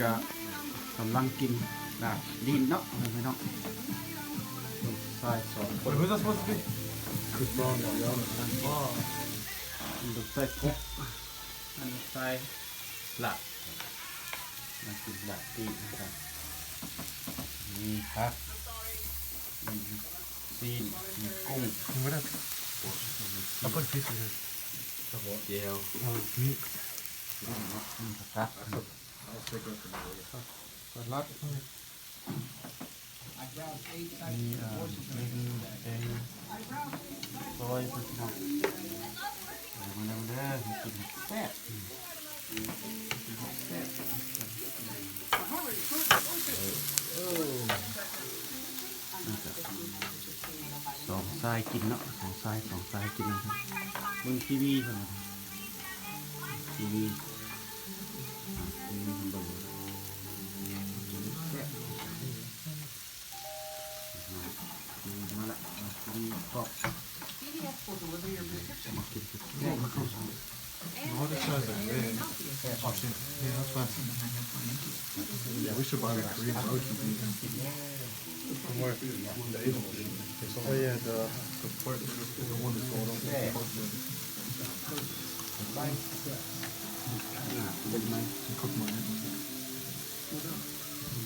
ກະກຳລັງກິນລາບຊີ້ນເນາະ ພີ່ນ້ອງ. ລູກຊາຍສອງຄົນ Wait, who's that supposed to be? Chris Brown, yeah, yeah, I understand. ລູກຊາຍກົກ ອັນນີ້ຊາຍລາບ ມາກິນລາບຊີ້ນນຳກັນ. ມີຜັກ ມີຊີ້ນ ມີກຸ້ງ What else? ມີ I put pieces here. ແຈ່ວ Oh, meat. ມີຜັກກາດ ສະລັດ ມີ ເອີ ເປັນແກງຊອຍ ພີ່ນ້ອງ. ມາເດີ ມາເດີ ມາກິນແຊບ ກິນແຊບ ສອງຊາຍກິນເນາະ ສອງຊາຍ ສອງຊາຍກິນນຳກັນ ເບິ່ງທີວີເພິ່ນວ່າ ທີວີ ອ່າ ທີວີເພິ່ນເບິ່ງ ແຊບ ມາລະ ທີວີກອບ ມາກິນ All the sides are good. Oh, shit. Yeah, that's fine. Yeah, we should buy, like, three barbecue pieces. From where? The Avon. Oh, yeah, the, the pork, the one that's going on.